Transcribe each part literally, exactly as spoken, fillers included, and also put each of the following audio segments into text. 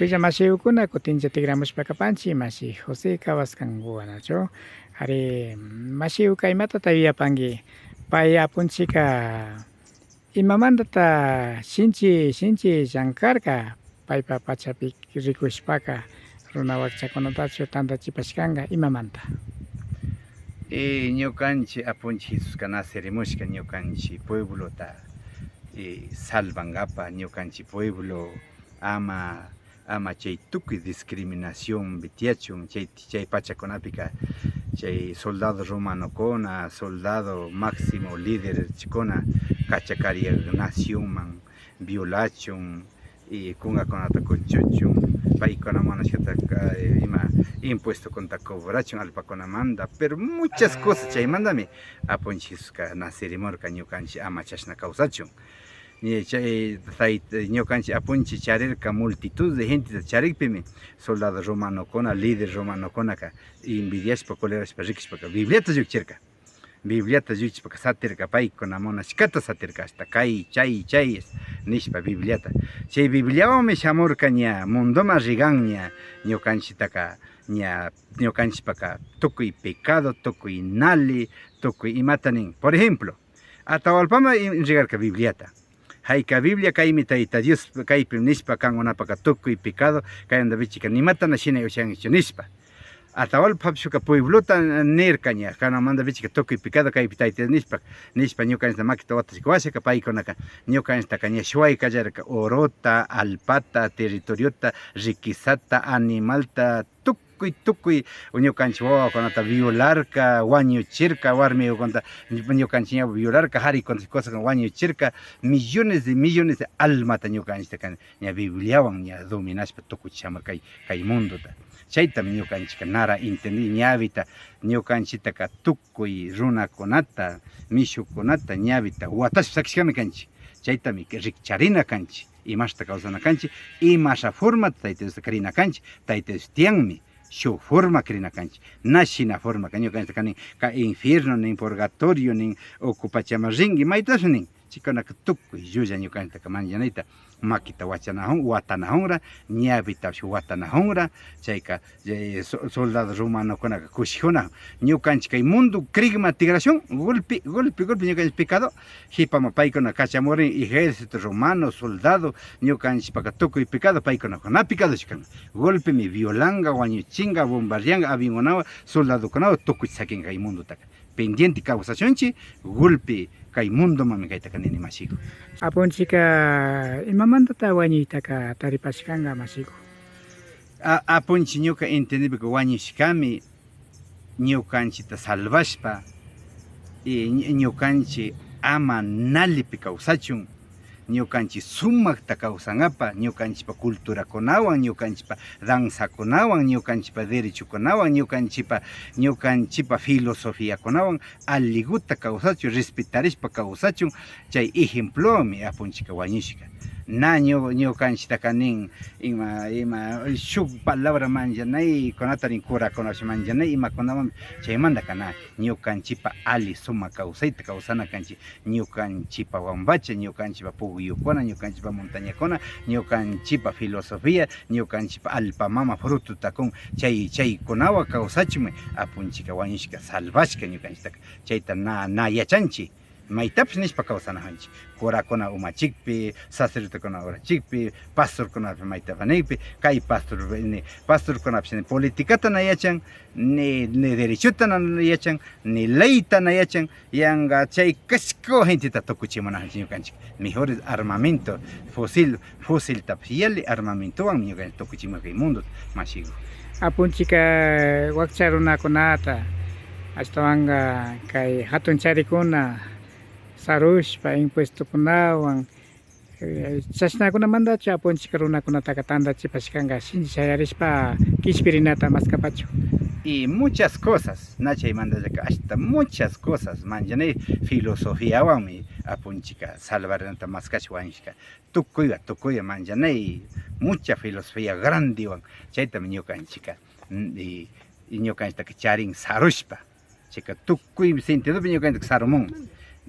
Shuya mashikuna kutinlla tikramushpa kapanchik mashi José Cabascangowan, nachu? Ari, mashikuka imatata yuyapanki? Pay apunchika imamantata shinchi shinchi llankarka, paypa pachapi rikushpaka runa wakchakunatachu tantachipashkanka, imamanta? Y ñukanchik apunchik Jesuska nacerimushka ñukanchik pueblota y salvankapak, ñukanchik pueblo ama ama chay tukuy discriminacionpi tiyachun. Chay chay pachakunapika chay soldado romanokuna, soldado máximo líderkuna kachakariak nacionman violachun y kunkakunata kuchuchun, paykuna munashkataka ima impuestokunata cobrachun allpakunamanta, pero muchas cosas. Chaymantami apunchik Jesuska nacerimurka ñukanchik ama chashna kawsachun. Ña chay tayta, ñukanchik apunchik charirka multitud de genteta charikpimi soldado romanokuna, líder romanokunaka envidiashpa, colerashpa rikushpaka Bibliata llukchirka. Bibliata llukchishpaka satirka, paykuna munashkata satirka, hasta kay, chay, chay nishpa Bibliata. Chay Bibliawanmi shamurka ña mundoman rigan ña ñukanchiktaka, ña ñukanchikpaka tukuy pecado, tukuy nali, tukuy imata nin. Por ejemplo, Atahualpaman entregarka Bibliata. Hayka Biblia kaymi Tayta Dios kaypi nishpa, kankunapaka tukuy pecado, kaymanta pichka nimata na shinay ushankichu nishpa. Atahualpa hapishpaka pueblota nirka ña, kananmanta pichka tukuy pecado kaypi Tayta Dios nishpa, nishpa ñukanchikta makita watashka washaka paykunaka ñukanchiktaka ña shuway kallarka orota, allpata, territoriota, riquezata, animalta, tukuy tukuy ñukanchik wawakunata violarka, wañuchirka, warmigukunata ñukanchik ña violarka, kari cuantas cosas wañuchirka, millones de millones de almata ñukanchiktaka ña Bibliawan ña dominashpa tukuchishamurka kay, kay mundota. Chaytami ñukanchikka nara entendí, ñawita ñukanchiktaka tukuy runakunata, mishukunata ñawita watashpa sakishkami kanchik. Chaytami rikcharina kanchik. Imashta kawsana kanchik, imasha formata Tayta Diosta krina kanchik, Tayta Dios tiyanmi, shuk forma krina kanchik. Na shina formaka ñukanchikta nin, ka infierno nin, purgatorio nin, uku pachaman rinki, maytashi nin. Chaykunaka tukuy llulla ñukanchiktaka manchanayta makita wachanajun, watanajunra, ñawitapish watanajunra, chayka eh, so- soldado romanokunaka kushijuna, ñukanchik kay mundo krikman tikrashun, golpe, golpe, golpe ñukanchik pecado, jipama paykuna kachamurin, ejército romano, soldado, ñukanchikpaka tukuy pecado, paykunaka na pecadochu kan. Golpemi violanka, wañuchinka, bombardeanka, avionkunawan, soldadokunawan tukuy sakinka kay mundotaka. Pendiente kawsashunchik, golpe kay mundomanmi kaytaka nini mashiku. Apunchikka imamantata wañuytaka taripashkanka mashiku? A- apunchik ñuka entendipika wañushkami ñukanchikta salvashpa, y ñ- ñukanchik ama nalipi kawsachun, ñukanchik sumakta kawsankapak, ñukanchikpa culturakunawan, ñukanchikpa danzakunawan, ñukanchikpa derechokunawan, ñukanchikpa ñukanchikpa filosofiakunawan alliguta kawsachun, respetarishpa kawsachun, chay ejemplowanmi apunchikka wañushka. Na ñu- ñukanchiktaka nin ima, ima shuk palabra manchanaykunata nin, curakunapish manchanay imakunawanmi, chaymantaka na, ñukanchikpa alli sumak kawsayta kawsana kanchik, ñukanchikpa wambacha, ñukanchikpa pukyukuna, ñukanchikpa montañakuna, ñukanchikpa filosofía, ñukanchikpa allpa mama frutota kun, chay chaykunawan kawsachunmi apunchikka wañushka, salvashka ñukanchiktaka. Chayta na, na yachanchik. Maytapish nishpa kawsanajanchik. Curakuna umachikpi, sacerdotokuna urachikpi, pastorkunapi maytapish nikpi, kay pastor, ni pastorkunapish ni politicata na yachan, ni, ni derechota na yachan, ni leyta na yachan, yanka chay kashkawa genteta tukuchimunajanchik ñukanchik. Mejores armamento, fusil, fusiltapish yalli armamentowanmi ñukanchik tukuchimushka kay mundota, mashiku. Apunchikka wakcha runakunata, ashtawanka kay hatun charikuna sarushpa, impuestokunawan, eh, chashnakunamantachu apunchikka runakunataka tantachipashkanka, shinchi shayarishpa kishpirinata maskapachun? Y muchas cosas, na chaymantallaka ashta muchas cosas, manchanay filosofiawanmi apunchikka salvarinata maskashpa wañushka. Tukuywa, tukuywa manchanay, mucha filosofía grandewan, chaytami ñukanchikka, mm, y, y ñukanchiktaka charin sarushpa, chayka tukuy sentidopi ñukanchikta sarumun.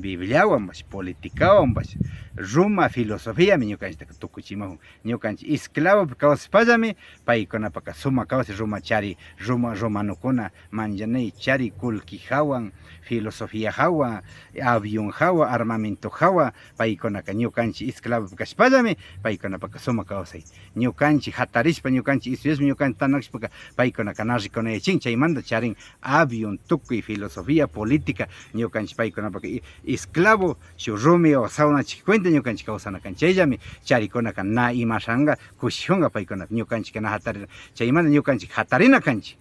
Bibliawanpash, politicawanpash, Roma filosofiami ñukanchiktaka tukuchimajun. Ñukanchik esclavopi kawsashpallami paykunapaka sumak kawsay Roma chari, Roma, romanokuna manchanay chari, kullki jawan, filosofía jawan, avión jawan, armamento jawan, paykunaka ñukanchik esclavopi kashpallami paykunapaka sumak kawsay. Ñukanchik jatarishpa, ñukanchik estudiashpa, ñukanchik tantanakushpaka paykunaka na rikunayachin, chaymanta charin avión, tukuy filosofía, política, ñukanchik paykunapaka i-, esclavo, shuk rumi o sawnachik cuenta ñukanchik kawsana kan. Chayllami charikunaka na imashanka, kushijunka paykunaka, ñukanchikka na jatarina. Chaymanta ñukanchik jatarina kanchik.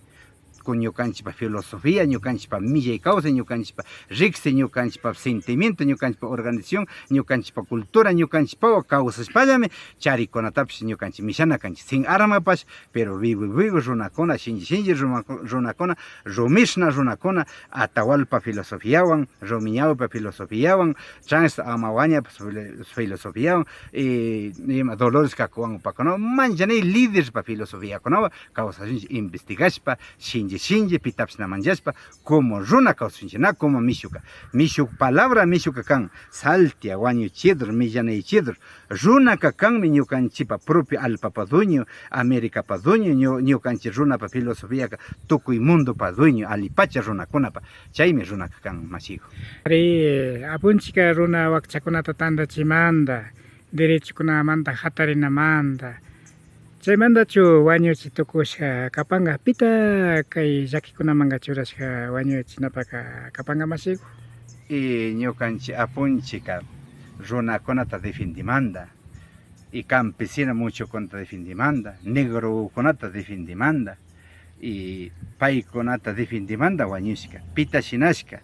Con ñukanchikpa filosofía, ñukanchikpa millay kawsay, ñukanchikpa riksi, ñukanchikpa sentimiento, ñukanchikpa organización, ñukanchikpa cultura, ñukanchikpawan kawsashpallami charikunatapish ñukanchik mishana kanchik. Sin armapash, pero vivo, vivo runakuna, shinchi, shinchi ruma-, runakuna, rumishna runakuna, Atahualpa filosofiawan, Rumiñawipa filosofiawan, Trans Amaguañapa filo-, filosofiawan, y ima Dolores Cacuangopakunawan, manchanay líderpa filosofiakunawan kawsashunchik investigashpa, shinchi shinchi pitapish na manchashpa, como runa kawsashunchik, na como mishuka. Mishu palabra mishuka kan, saltia, wañuchidur, millanaychidur. Runaka kanmi ñukanchikpa propio allpapa dueño, Americapa dueño, ñu-, ñukanchik runapa filosofiaka tukuy mundopa dueño, allipacha runakunapa. Chaymi runaka kan, mashiku. Ari, apunchikka runa wakchakunata tantachimanta, derechokunamanta jatarinamanta, chaymantachu wañuchi tukushka kapanka? Pita kay llakikunamanka churashka wañuchinapaka kapanka, mashiku? Y ñukanchik apunchikka runakunata defendimanta, y campesino muchukunata defendimanta, negrokunata defendimanta, y paykunata defendimanta wañushka. Pita shinashka?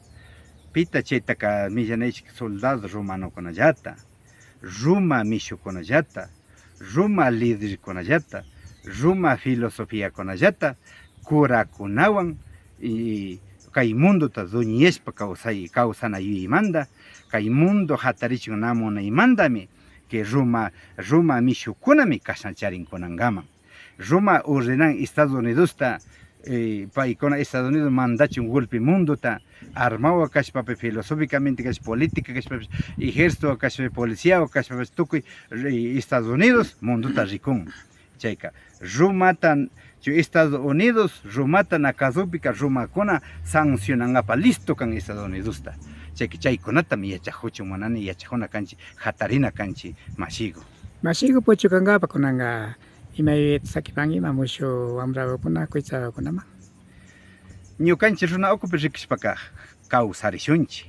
Pita chaytaka millanaychik? Soldado romanokunallata, Roma mishukunallata, Roma liderkunallata, Roma filosofiakunallata, kurakunawan, y kay mundota dueñashpa kawsay, kawsana yuyaymanta, kay mundo jatarichun na munaymantami, que Roma, Roma mishukunami kashna charin kunankaman. Roma ordenan Estados Unidosta, eh, paykuna Estados Unidos mandachun golpe mundota, armawa kashpapash, filosóficamente kashpa, política kashpapash, ejército kashpapash, policía kashpapash, tukuy, eh, Estados Unidos mundota rikun. Chayka Romata, chu Estados Unidos Romata na kazukpika, romakuna sancionankapa listo kan Estados Unidosta. Chayka chaykunatami yachajuchun munani, yachajuna kanchik, jatarina kanchik, mashiku. Mashiku, puchukankapa kunanka ima yuyayta sakipanki ima mushu wambrakunaman, kuytsakunaman? Ñukanchik runa ukupi rikushpaka kawsarishunchik,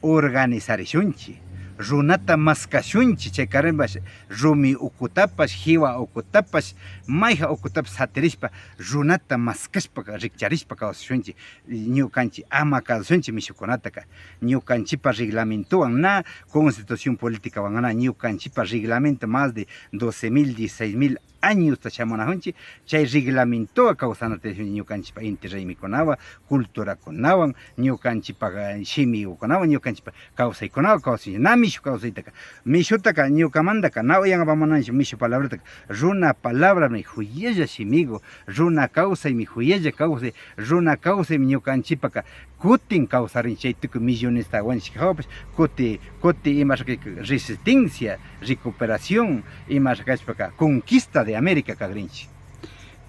organizarishunchik, runata maskashunchik, chaykarinpash rumi ukutapash, jiwa ukutapash, mayjan ukutapash satirishpa, runata maskashpa, rikcharishpa kawsashunchik. Ñukanchik ama kazashunchik mishukunataka, ñukanchikpa reglamentowan na, constitución políticawan na, ñukanchikpa reglamento más de doce mil, dieciséis mil añosta shamunajunchik, chay reglamentowan kawsanata yachashunchik ñukanchikpa inti raymikunawan, culturakunawan, ñukanchikpa, eh, shimikunawan, ñukanchikpa kawsaykunawan kawsanchik. Na mishu kawsaytaka, mishutaka ñukamantaka na uyankapa munanchik mishu palabrataka. Runa palabrami juyalla shimiku, runa kawsaymi juyalla kawsay, runa kawsaymi ñukanchikpaka kutin kawsarin chay tukuy millonesta wañushka jawapash, kuti, kuti imasha kayka resistencia, recuperación, imasha kashpaka conquista de América kagrinchik.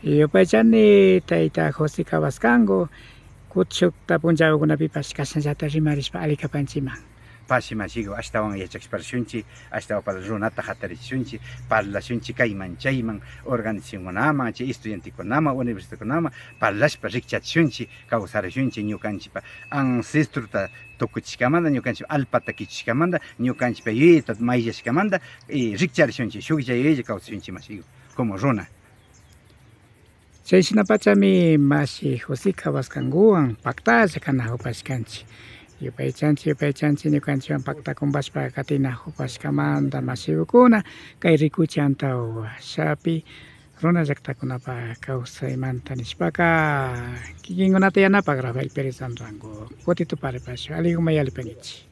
Yupaychani tayta José Cabascango, kutin shukta punchakunapipash kashnallata rimarishpa alli kapanchiman. Pashi mashiku, ashtawan yachakushpa rishunchik, ashtawan parla-, runata jatarichishunchik, parlashunchik kayman chayman, organizacionkunaman, chay estudiantekunaman, universidadkunaman, parlashpa rikchachishunchik, kawsarishunchik ñukanchikpa ancestrota tukuchishkamanta, ñukanchikpa allpata kichushkamanta, ñukanchikpa yuyayta mayllashkamanta, y rikcharishunchik, shuklla yuyaylla kawsashunchik mashiku, como runa. Chay shinapachami mashi José Cabascangowan paktalla kanajupashkanchik. Yupaychanchik, yupaychanchik ñukanchikwan paktakumpashpa katinajupashkamanta mashikukuna, kay rikuchi antawashapi runa llaktakunapa kawsaymanta nishpaka kikinkunata yanapak Rafael Pérez Anrango. Kuti tuparipashun, aliguman yallipankichik.